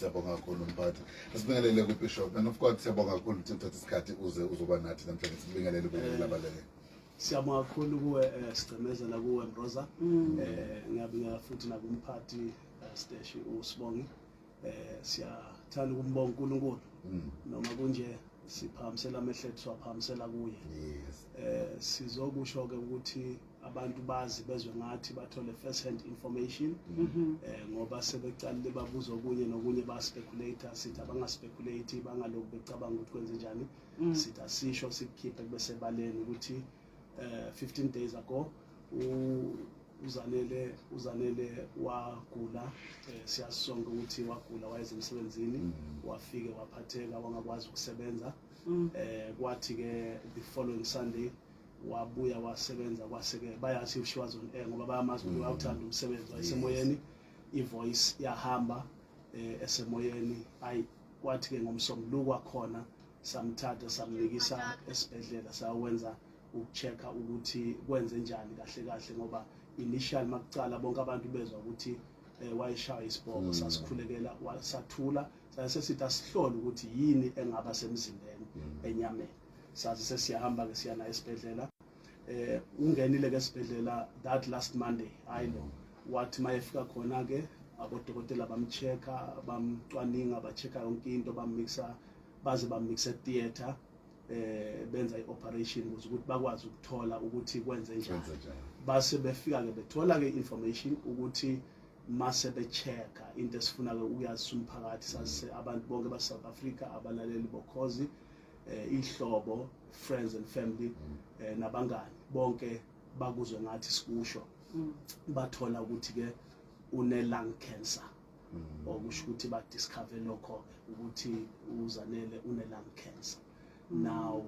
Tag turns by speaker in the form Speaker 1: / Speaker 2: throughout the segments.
Speaker 1: Siyabonga kakhulu, mphathi. Asibingelele ku-Bishop. And of course, siyabonga kakhulu ukuthi uthathe isikhathi uze uzoba nathi namhlanje. Sibingelele kubukela abalele.
Speaker 2: Siyabonga kakhulu kuwe, Sigcemezela, kuwe Mbroza. Ngiyabingelela futhi nakumphathi, Steshi uSibongi. Siyathanda ukumbonga uNkulunkulu. Noma kunje, siphakamisela amehlo ethu, siwaphakamisela kuye. Sizokusho ke ukuthi abantu bazi, bezwe ngathi, bathole first hand information, ngoba sebecalile babuza okunye nokunye, ba speculate. Sithi abanga speculate, bangaloku becabanga ukuthi kwenze njani. Sithi asisho, sikukhiphe kube sebaleni ukuthi 15 days ago uZanele wagula. Siyasonke ukuthi wagula, wayeze emsebenzini, wafike waphatheka, wangakwazi ukusebenza. Kwathi ke the following Sunday wabuya wasebenza, kwase-ke bayathi she was on air, ngoba bayamazi ukuthi uyawuthanda umsebenzi, wayesemoyeni, i-voice yahamba esemoyeni. Ayi, kwathi-ke ngomsombuluko wakhona samthatha, samnikisa esibhedlela, sawenza uku-check-a ukuthi kwenze njani kahle kahle, ngoba initial makucala bonke abantu bezwa ukuthi wayeshaya isibhoko. Sasikhulekela, sathula, sase sithi asihlole ukuthi yini engaba semzimbeni, enyameni. Sazi sesiyahamba ke, siya naye esibhedlela. Ungenile ke esibhedlela that last Monday. Hayi, lo wathi mayefika khona ke, abodokotela bamcheck-a, bamcwaninga, ba-check-a yonke into, bammixa baze bammixe theatre, benza i-operation ukuze ukuthi bakwazi ukuthola ukuthi kwenze njani.
Speaker 1: Kwenze njani.
Speaker 2: Base befika ke, bethola ke information ukuthi mase be-check-a into esifuna ke ukuyazisa umphakathi, sazise abantu bonke ba South Africa, abalaleli boKhozi, ihlobo, friends and family, nabangani bonke bakuzwe ngathi sikusho. Bathola ukuthi ke une lung cancer, okusho ukuthi ba discover lokho ke ukuthi uZanele une lung cancer. Now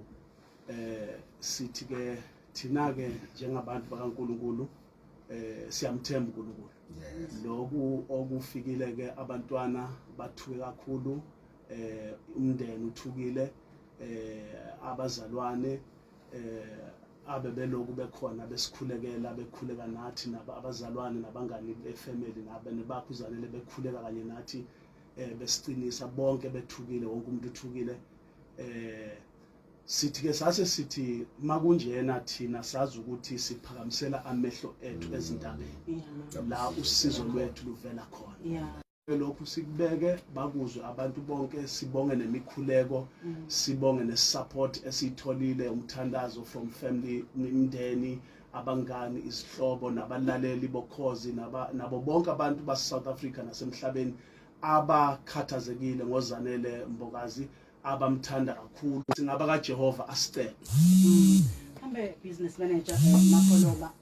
Speaker 2: sithi ke thina ke njengabantu bakaNkuluNkulu, siyamthemba uNkulunkulu. Lokhu okufikile ke, abantwana bathuke kakhulu, umndeni uthukile, abazalwane abe beloku bekhona besikhulekela, bekhuleka nathi, nabo abazalwane nabangani be-family nabe nebakho uZanele bekhuleka kanye nathi, besiqinisa. Bonke bethukile, wonke umuntu uthukile. Sithi ke sase sithi makunjena, thina sazi ukuthi siphakamisela amehlo ethu ezintabeni la usizo lwethu luvela khona. Lokhu sikubeke, bakuzwe abantu bonke. Sibonge nemikhuleko, sibonge ne-support esiyitholile, umthandazo from family, imndeni, abangani, izihlobo nabalaleli boKhozi, nabo bonke abantu base-South Africa nasemhlabeni abakhathazekile ngoZanele Mbokazi, abamthanda kakhulu. Singaba kaJehova, asicele.
Speaker 3: Mhlambe, business manager Mapholoba,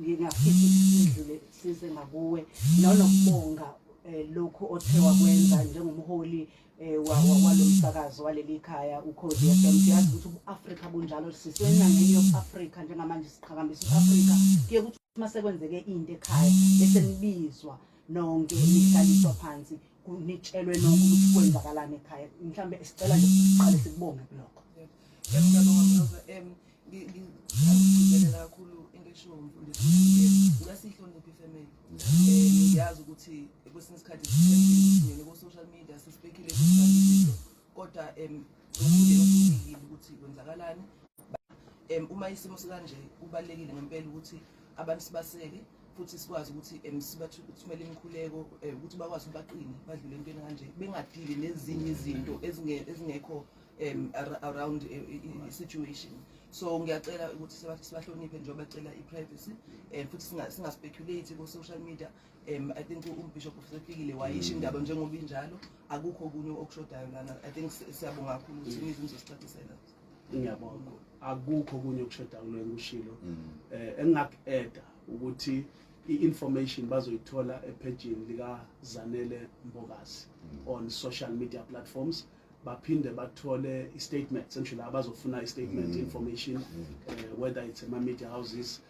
Speaker 3: ngingafisa ukuthi sidlule size ngakuwe nonokubonga lokhu othe wakwenza njengomholi walomsakazo waleli khaya uKhozi FM. Siyazi ukuthi uAfrika bunjalo, sisenyangeni yobuAfrika njengamanje, siqhakambisa uAfrika. Kuye kuthi uma sekwenzeke into ekhaya, bese nibizwa nonke, nihlaliswa phansi, nitshelwe nonke ukuthi kwenzakalani ekhaya. Mhlambe sicela nje siqale sikubonge kulokho.
Speaker 4: Ngiyabonga, Mroza. Ngigcizelela kakhulu into eshiwo umfundisi ukuthi ngicela siyihloniphe i-family. Ngiyazi ukuthi kwesinye isikhathi sithembile ukuthi singene ko-social media, si-speculate, sibhale izinto, kodwa umndeni usubikile ukuthi kwenzakalani. Uma isimo sikanje, kubalulekile ngempela ukuthi abantu sibaseke futhi sikwazi ukuthi sibathumele imikhuleko, ukuthi bakwazi ukuthi baqine, badlule entweni kanje, bengadili nezinye izinto ezingekho around i-situation. So ngiyacela ukuthi sibahloniphe njengoba becela i-privacy, futhi singa-speculate ku-social media. I think umbishop usefikile, wayisho indaba njengoba injalo, akukho okunye okushodayo lana. I think siyabonga kakhulu ukuthi nize nizosicacisela.
Speaker 2: Ngiyabonga. Akukho okunye okushoda kulo engikushilo. Engingaku-adda ukuthi i-information bazoyithola ephejini lika Zanele Mbokazi on social media platforms, baphinde bathole i-statement, sengisho la abazofuna i-statement information, whether it's ema-media houses,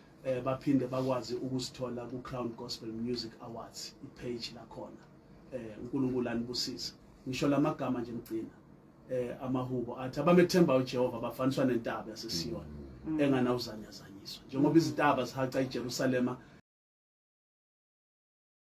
Speaker 2: baphinde bakwazi ukusithola ku-Crown Gospel Music Awards, i-page lakhona. UNkulunkulu anibusise. Ngisho lamagama nje ngigcina, amahubo athi abamethemba uJehova bafaniswa nentaba yaseSiyoni enganawuzanyazanyiswa, njengoba izintaba zihaca iJerusalema.